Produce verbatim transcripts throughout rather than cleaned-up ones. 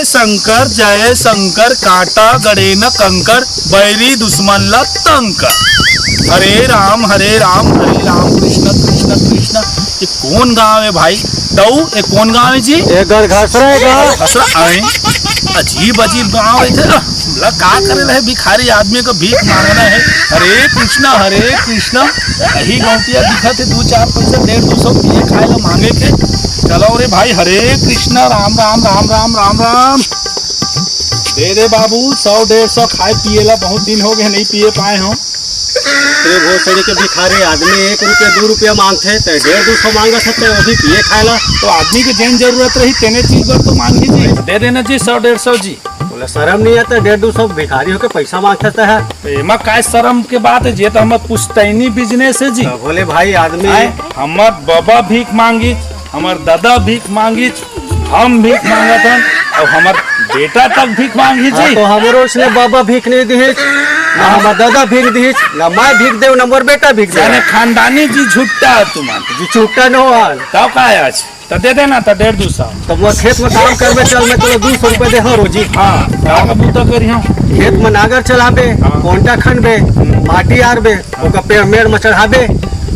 शंकर जय शंकर, कांटा गड़े न कंकर, बैरी दुश्मन ला तंग कर। हरे राम हरे राम, हरे राम कृष्ण कृष्ण कृष्ण। ये कौन गांव है भाई? तऊ, ये कौन गांव है जी? ये गढ़घसरा है गांव। गढ़घसरा आए। अजीब अजीब गांव है इधर। ला का करे रहे, भिखारी आदमी को भीख मांगना है। हरे कृष्णा हरे कृष्णा। यही गौतिया दिखत है, दो चार पैसा, डेढ़ दो सौ पिए खाए ला मांगे के। चलो रे भाई, हरे कृष्णा, राम राम राम राम राम राम। दे दे बाबू, सौ डेढ़ सौ खाए पिए ला, बहुत दिन हो गए नहीं पिए पाए हो। ते भोसड़ी के भिखारी आदमी एक रुपया दू रुपया मांगथे, ते डेढ़ दू सौ मांगत हे, ते वो भी पिए खाए ला। तो आदमी के जेन जरूरत रही, तेने चीज बर तो मांगी जी। दे देना जी, सौ डेढ़ सौ जी। बोले, "शर्म नहीं आता, डेढ़ दू सौ भिखारी होके पैसा मांगथे ते है?" तो एमा काय शर्म के बात है जी? ये तो हमर पुश्तैनी business है जी। तो बोले, "भाई, आदमी" आए, हमर बाबा भीख मांगी, हमर दादा भीख मांगी, हम भीख मांगत हन, अउ हमर बेटा तक भीख मांगी हाँ, जी। तो हमरो उसने बाबा भीख नहीं दिहिस, ना हमर दादा भीख दिहिस, ना मैं भीख देव, ना मोर बेटा भीख देव। यानी खानदानी जी झुट्टा है तुम्हार। जी झुट्टा न हो हाल। तब का है आज? तो दे देना था डेढ़ दू सौ। तब वो खेत में काम करबे चल, मैं तोला दू सौ रुपया दे हूँ रोजी। हाँ, का का बूता करी हूँ? खेत में नागर चलाबे, हाँ। कोंटा खनबे, माटी आरबे, ओकर पेड़ मेड़ में चढ़ाबे,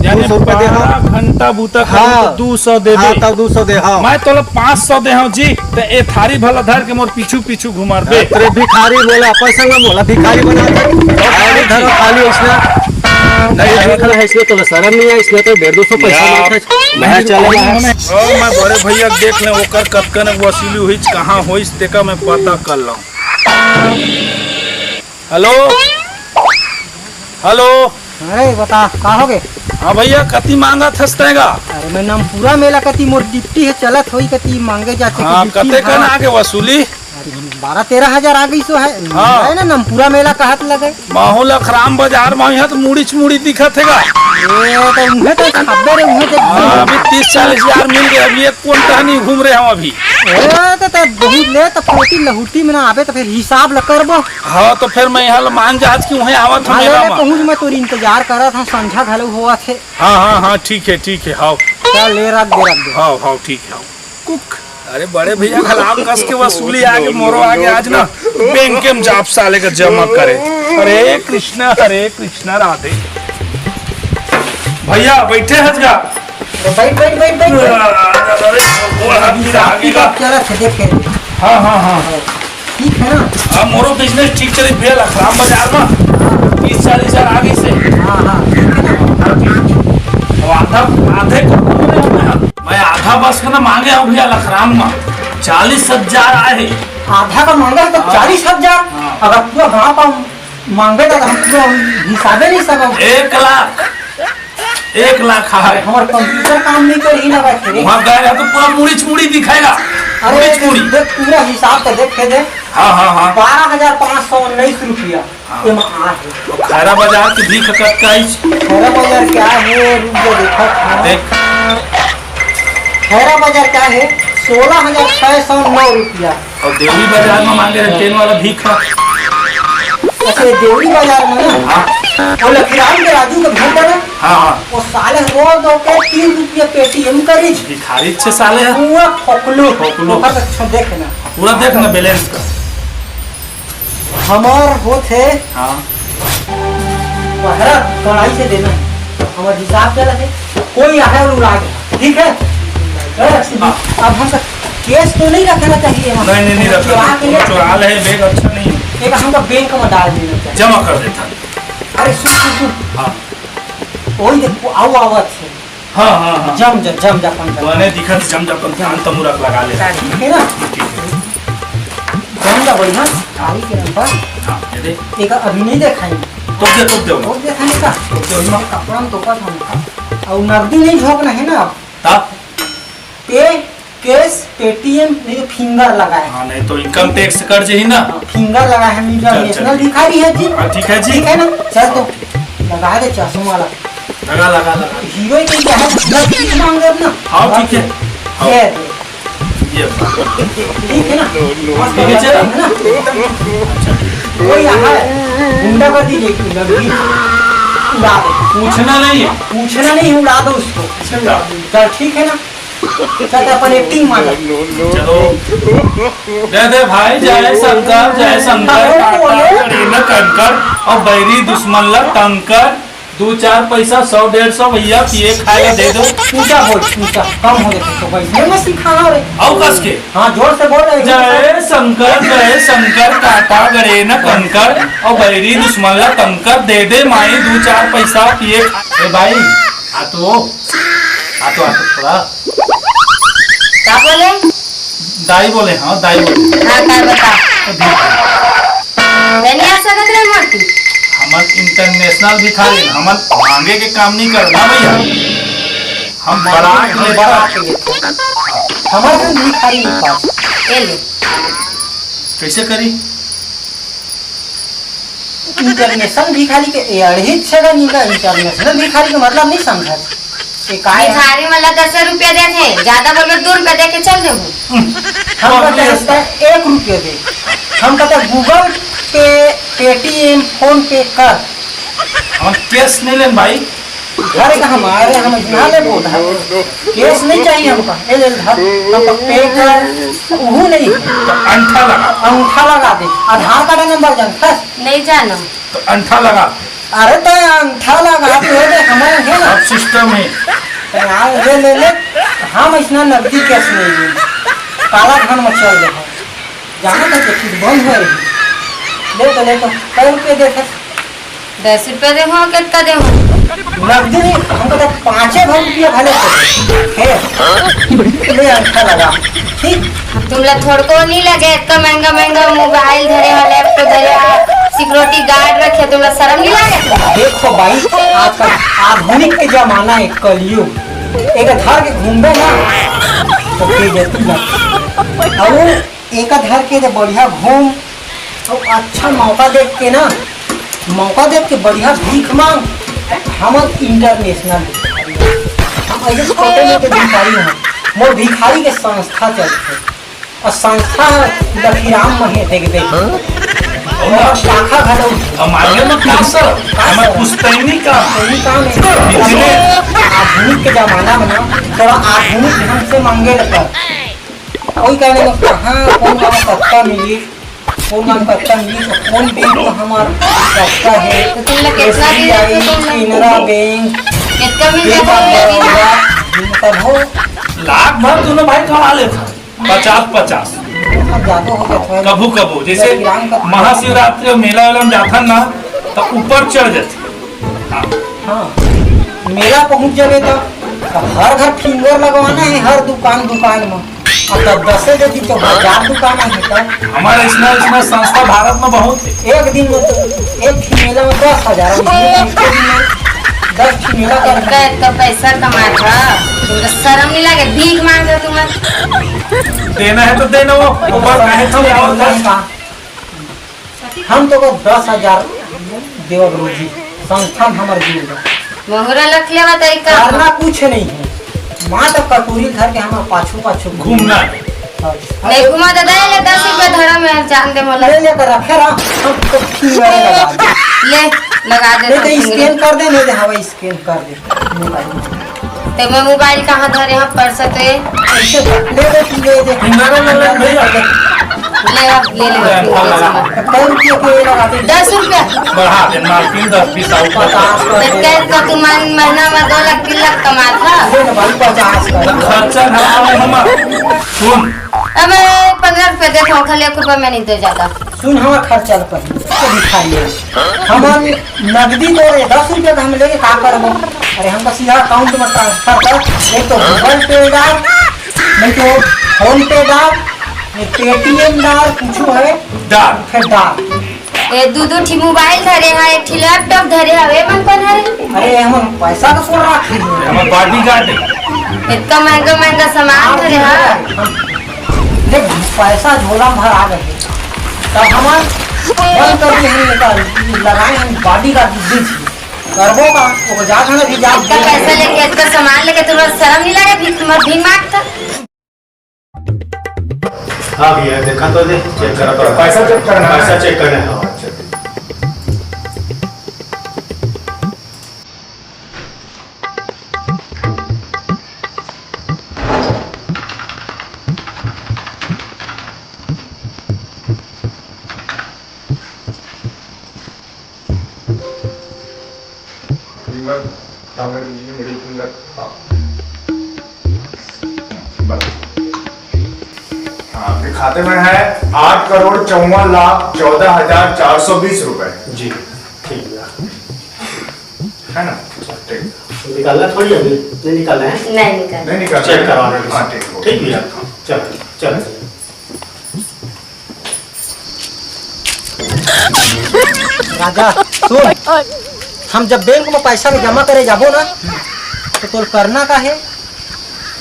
यानी दू सौ रुपया दे हूँ। बारह घंटा बूता करूँ हाँ। तो दू सौ दे हाँ, दे। तब दू सौ दे, हाँ। मैं तोला पाँच सौ दे हूँ जी, तो ए थारी भला धर के मोर पीछू पीछू घुमार बे। तेरे भिखारी बोला, अपन संग में बोला, भिखारी बना दे। थारी धरो, खाली इसने नहीं, नहीं, नहीं, इसने तो शर्म नहीं है, इसने तो डेढ़ दो सौ पैसा या। मांगता है। मैं चला गया। ओ, मैं बड़े भैया के देख ले, ओकर कतकन वसूली हुई, कहाँ होइस, तेका मैं पता कर लूँ। Hello, hello. अरे बता, का हो गे? हाँ भैया, कति मांगत हस तैं गा? अरे मैं नमपुरा मेला कति मोर ड्यूटी है, चलत होई कति मांगे जाथे हाँ, कति कते कन हाँ। आगे वसूली? अरे बारह तेरह हजार आ गई सो है। हाँ। है ना, नमपुरा मेला कहत लगे। माहौल अखराम बाजार में यहाँ तो मुड़ीच मुड़ी दिखत है गा। ए, तो उन्हें तो खबर है, उन्हें तो हाँ, अभी तीस चालीस हजार मिल गए, अभी एक कौन टहनी घूम रहे हम अभी। ए, तो, तो बहुत ले, तो फोटी लहुटी में ना आवे, तो फिर हिसाब ल करबो। हाँ, तो फिर मैं यहाँ ल मान जात कि वहीं आवत हूँ हाँ, ले, मेला ले, में। पहुँच, मैं तोर इंतजार करत हूँ, संझा घलो होवत हे। हाँ, हाँ, हाँ, ठीक है, ठीक है, हाँ। चल, ले, रख दे, रख दे। हाँ, हाँ, ठीक है, हाँ। कुक। अरे, बड़े भैया, घलाम कस के वसूली आगे, मोरो आगे आज ना, बैंक में जाप साले का जमा करे। हरे कृष्णा, हरे कृष्णा, राधे। भैया, बैठे हज गा। बैठ, बैठ, बैठ, बैठ। अरे, गोड़ हाथ पीरा आगे का। चला, देख के। हाँ, हाँ, हाँ। ठीक है ना? हाँ, मोरो business ठीक चली भैया, लखराम बाजार में तीस चालीस हजार आ गई से। हाँ, हाँ, ठीक है ना? अब आधा, आधे को बोले हमें, मैं आधा बस का ना मांगे हूँ भैया, लखराम में चालीस हजार आए। आधा का मांगा है तो हाँ। चालीस हजार? हाँ। अगर पूरा गाँव का मांगे तो हम पूरा हिसाबे नहीं सकब। एक लाख। एक लाख है। हमार कंप्यूटर काम नहीं कर ही ना बैठे रे। वहाँ गए रहे तो पूरा मुड़ी छुड़ी दिखाएगा। अरे मुड़ी छुड़ी। देख, पूरा हिसाब से देख के दे। हाँ, हाँ, हाँ। बारह हजार पाँच सौ उन्नीस रुपया। हाँ। एमा आ है। तो खैरा बाजार की भीख कतका है? खैरा बाजार क्या है? रुक जा, देखा था। देख। खैरा बाजार क्या है? सोलह हजार छह सौ नौ रुपया। और देवरी बाजार में मांगे रहे ट्रेन वाला भीख का। अच्छा, ये देवरी बाजार में ना? हाँ। वो लखीराम के राजू के घर पर ना? हाँ, हाँ। वो साले रोज होके तीन रुपया पेटीएम करी। भिखारी छे साले है। पूरा फोकलो। फोकलो। ओकर अच्छा देख ना। पूरा देख ना balance का। हमार होत है। हाँ। पहरा कड़ाई से देना है। हमार हिसाब चला है। कोई आए और उड़ा दे। ठीक है? हाँ। अब हम cash तो नहीं रखना चाहिए वहाँ। नहीं, नहीं, नहीं रखना चुरा के चाहिए। ले। चुरा ले, bag अच्छा नहीं है। एक हमका बैंक में डाल देना चाहिए। जमा कर देता। अरे सुन, सुन, सुन। हाँ। वही देख, वो आओ आवत है। हाँ, हाँ, हाँ। जम जा, जम जा, पंखा। बने दिखत जम जा, पंखा, अंत मुरत लगा ले। ठीक है ना? ठीक है। जम जा, बढ़िया। थाली के ऊपर। हाँ, ये दे। एक अभी नहीं देखाई। तो दे, तो दे। वो देखाई का? तो दे, वही में। कपड़ा में तो का था। और नकदी नहीं झोंकना है ना अब। तब? पे cash, पेटीएम, नहीं तो finger लगाए। हाँ, नहीं तो income tax कट जाही ना। हाँ, finger लगाए है, मीटर चल, चल। National दिखा रही है जी। हाँ, ठीक है जी। ठीक है ना? चल तो लगा दे चश्मा वाला। लगा, लगा, लगा। हीरो ही कहीं है, दस मांगे ना। हाँ, ठीक है। ये दे। ये। ठीक है ना? ठीक है, चल। है ना? कोई यहाँ है, गुंडा कर दीजिए, लड़की उड़ा दो। पूछना नहीं है। पूछना नहीं, उड़ा दो उसको। चल, ठीक है ना? चल, अपन एक्टिंग मार। चलो। दे दे भाई, जय शंकर, जय शंकर, काटा करे न कंकर, अउ बैरी दुश्मन ला तंग कर। दू चार पैसा, सौ डेढ़ सौ भैया, पिए खाए ला दे दो। ऊंचा बोल, ऊंचा, कम हो गया तो भाई, मैं, मैं सिखा रहा हूँ रे। अउ कस के? हाँ, जोर से बोल रहे हैं। जय शंकर, जय शंकर, काटा करे न कंकर, अउ बैरी दुश्मन ला तंग कर, दे दे माई दू चार पैसा, पिए खा-, ए भाई, आ तो, आ तो, आ तो थोड़ा। का बोले? दाई बोले, हाँ, दाई बोले। हाँ, का बता? अभी। नहीं आ सकत रे मोती। हमर इंटरनेशनल भिखारी, हमर मांगे के काम नहीं करना भैया। हम बरात हम लेकर बरात लेकर। हमर से भिखारी नहीं पास। ए ले। कैसे करी? इंटरनेशनल भिखारी के, ए, अड़हित छेड़ा निका, इंटरनेशनल भिखारी के मतलब नहीं समझत। ए, काय है? भिखारी मन ला दस रुपया देथे, ज्यादा बोलबे दू रुपया दे के चल देबो। हम कहते हैं, एक रुपया दे। हम कहते हैं, Google Pay, Paytm, PhonePe कर। हम कैश नहीं लेन भाई। घर का हमारे, हम ना लेबो उधार। कैश नहीं चाहिए हमका। ए, ले उधार। हमका पे कर, उहू नहीं है। तो अंगठा लगा। अंगठा लगा दे। आधार कार्ड नंबर जानथस? नहीं जानो। तो अंगठा लगा। अरे तो अंगठा लगा, तू दे, हमारे है ना। सब सिस्टम है। तो यार, ले, ले, ले। हम इसना नकदी कैश नहीं है। काला धन में चल रहे हैं। जाना था कि कुछ बंद हो रही। ले तो, ले तो। कै रुपये देथे? दस रुपया देहूँ, कितना देहूँ? नकदी नहीं, हमको तो पाँचे भर रुपया भले से। हे, ले अंगठा लगा, ठीक? अब तुमला थोड़को नहीं लगे, इतना महंगा महंगा मोबाइल धरे हो, लैपटॉप धरे हो, सिक्योरिटी गार्ड रखे, तुमला शर्म नहीं लगे? देखो भाई, आजकल आधुनिक के जमाना है, कलयुग। एक धर के घूमबे ना, तो फिर जतू ना। और एक धर के दे बढ़िया घूम, तो अच्छा मौका देख के ना, मौका देख के बढ़िया भीख मांग। हमर इंटरनेशनल भिखारी। हम ऐसे छोटे मोटे भिखारी हैं। मोर भिखारी के संस्था चलथे। और संस्था लखीराम महे देख देख। और शाखा घलो। हमारे में का सर? का हमारे सर? पुश्तैनी का। पुश्तैनी का में। इसलिए आधुनिक के जमाना में ना, थोड़ा आधुनिक ढंग से मांगे लगता। कोई कहने में कहाँ, कौन कहाँ सस्ता मिली, कौन कहाँ सस्ता मिली, तो कौन बैंक में हमार सस्ता है, तो तुम लोग कितना दिन SBI, रखो तुम लोग? केनरा बैंक, कितना मिल बैंक जाता है? ऑफ बड़ौदा, सब हो। लाख भर दोनों भाई कमा लेता, पचास पचास। अब ज्यादा हो गया थोड़ा। कभू कभू, जैसे किरान का महाशिवरात्रि और मेला वेला में जाथन ना, तो ऊपर चढ़ जाते। हाँ। हाँ, मेला पहुंच जावे तो, तो हर घर फिंगर लगवाना है, हर दुकान दुकान में। अब तो दसे जदी तो हजार दुकान है तो। हमारा इसमें, इसमें संस्था भारत में बहुत है। एक दिन में तो, एक ही मेला में दस हजार, अब इसमें एक दिन में दस ही मेला कर इतना, इतना पैसा कमात ह, तुमको शर्म नहीं लगे? भीख मांग रहे तुम। देना है तो देना, वो ऊपर काहे चले आओ? नहीं कहा। हम तो को दस हजार देवब रोजी, संस्थान हमर जुड़ बा। महुरा लख लेवा तई का? करना कुछ नहीं है, माँ तो कटोरी धर के हमार पाछू पाछू घूमना। हाँ। नहीं घुमा दादा, ये ले दस रुपया धरा, मैं जान दे मोला। ले लेकर रखे रहा, हम तो फिंगर लगा दे। ले, लगा दे ले तो तो फिंगर। स्कैन कर दे, नहीं दे, हवा स्कैन कर दे। ते मैं मोबाइल कहाँ धरे हँव, पर्स तो ये। ऐसे ले दे, तू ले दे। ले, ले, ले, ले, ले, ले। कै रुपये के लगा दे? दस रुपया। बढ़ा दे, मालकिन, दस बीस और पचास कर दे। तो कह तो तुम महीना में दो लाख, तीन लाख कमात ह। ले ना भाई, पचास कर दे। खर्चा ना आवे हमार। सुन। अब मैं पन्द्रह रुपया देता हूँ, खाली एक रुपया मैं नहीं दे जाता। सुन, हमार खर्चा ल पहले, तो भिखारी है। हमार नगदी तो रे, दस रुपया का हम लेके का करबो? अरे, हमका सीधा अकाउंट में ट्रांसफर कर, नहीं तो Google Pay डाल, नहीं तो PhonePe डाल, नहीं Paytm डाल, कुछ है, डाल। फिर डाल। ए, दू दू ठी मोबाइल धरे हा, एक ठी लैपटॉप धरे हा, ए मन कौन हरे? अरे, हम पैसा का सोच रहा है। हमार बॉडीगार्ड है। इतना महंगा महंगा सामान धरे हा। हम देख, पैसा झोला में भर आ गए। तब हमार बंद कर दिए, हम निकाल लगाए, हम बॉडीगार्ड बुद्धि थी। करबो का, वो जा खाना भी जा। इतना पैसा लेके, इतना सामान लेके तुम्हारा शर्म नहीं लगे? भीख, भीख मांगता। हाँ भैया, देखा तो दे, चेक करा तो। पैसा चेक करना है। पैसा चेक करना है, हाँ, चेक। फिंगर, सामने कीजिए, मिडिल फिंगर। हाँ। हाँ, आपके खाते में है आठ करोड़ चौवन लाख चौदह हजार चार सौ बीस रुपए। जी, ठीक है। है ना? ठीक। निकालना थोड़ी अभी, नहीं निकालना है। नहीं निकालना। नहीं निकालना। चेक करवाना है। हाँ, ठीक हो। ठीक भैया। चलो, चलो। राजा, सुन, हम जब बैंक में पैसा के जमा करे जाबो ना, तो तोर करना का है,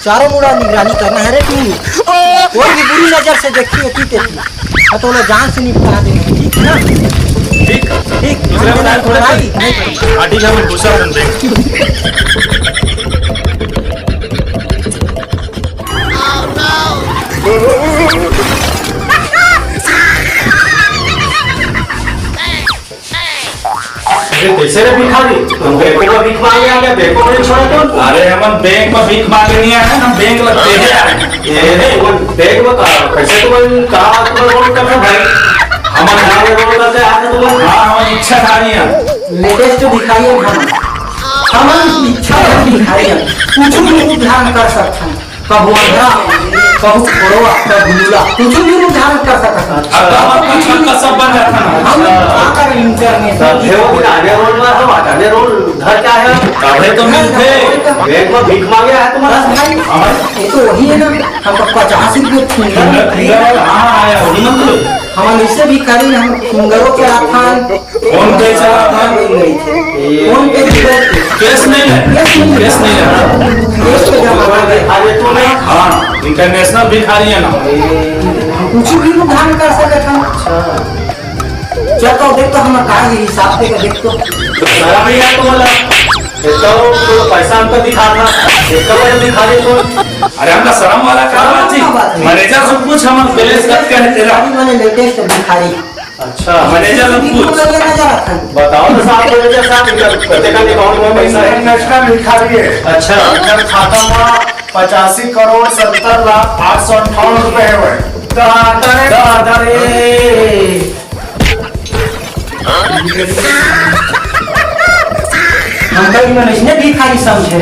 चारों मुड़ा निगरानी करना है रे तू। कोई भी बुरी नजर से देखी होती तेती, तो तोला जान से निपटा देंगे, ठीक है ना? ठीक। ठीक। दूसरा बता, थोड़ा भाई। हाँ, ठीक है, हम दूसरा बन देंगे। अरे कैसे रे भिखारी? तुम बैंक में भीख मांगे आ गया, बैंक में नहीं छोड़ा कौन? अरे हमन बैंक में भीख मांगे नहीं आए हैं, हम बैंक लगते ही आए हैं। ए, नहीं, वो बैंक में का, कैसे तुम का, तुम्हारा रोल करना भाई? हमन गाँव में रोल करते आते तुम? हाँ, हम इच्छाधारी हैं। लेटेस्ट भिखारी हैं हम। हम इच्छाधारी भिखारी हैं। कुछ भी रूप धारण कर सकते हैं। कभू अंधरा, कभू खोड़वा, कभू लूला, कुछ भी रूप धारण कर सकत हन। अब तो हमर पचपन का सब बन जाता ना। हम आकर इंटरनेशनल। भेवो भी आगे रोल में हम आगे रोल घर क्या है? तभे तो मिलते। बैंक में भीख मांगे आया तुम्हारा। बस भाई, ये तो वही है ना, हमको पचास रुपये फिंगर, फिंगर, फिंगर, हाँ, आया, वही मतलब। हम ऐसे भी करें, हम फिंगरों के हाथ फोन पे चला था। फोन पे भी कर। कैश नहीं है। कैश नहीं है। कैश पे जमा कर दे। अरे तूने हाँ, इंटरनेशनल भिखारी है ना। कुछ भी उधार कर सकत हन। अच्छा। चल तो देख तो हम का हिसाब से देख तो। शर्म नहीं है तुम्हारा? इतना वो तो पैसा हमको दिखा था। इतना बड़ा भिखारी कौन? अरे हमका शर्म वाला का बात है? मैनेजर से पूछ, हम बैलेंस कट के है तेरा। अभी मैंने लेटेस्ट भिखारी। अच्छा। मैनेजर से पूछ। बताओ तो साहब, मैनेजर साहब, इधर पते का अकाउंट में पैसा है। इंटरनेशनल भिखारी है। अच्छा। इधर खाता में पचासी करोड़ सत्तर लाख आठ सौ अंठावन रुपए है भाई। दादा रे, दादा रे। हमका भी मैनेजर भिखारी समझे।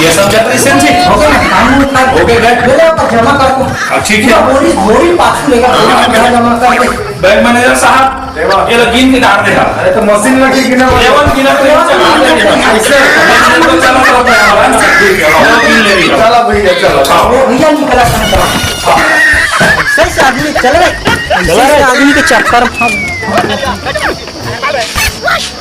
ये समझत रहिसे जी। हो गया ना, काम उठा। हो गया, बैठ। ले ले, ऊपर जमा कर को। अब ठीक है। बोरी, बोरी पाछू लेगा, बोरी हाँ। जमा कर दे। बैंक मैनेजर साहब, देवा। ये लो गिन के डाल दे। अरे तो मशीन लगी कि ना? लेवन गिना तो लेवन गिना। ऐसे। तो चला, चला, चला, चला, ठीक है, हाँ, गिन ले लिया। चला भैया, चला। हाँ। वो भैया निकला था। सही से आदमी चल रहे। चल रहे। सही से आदमी के चक्कर में फंस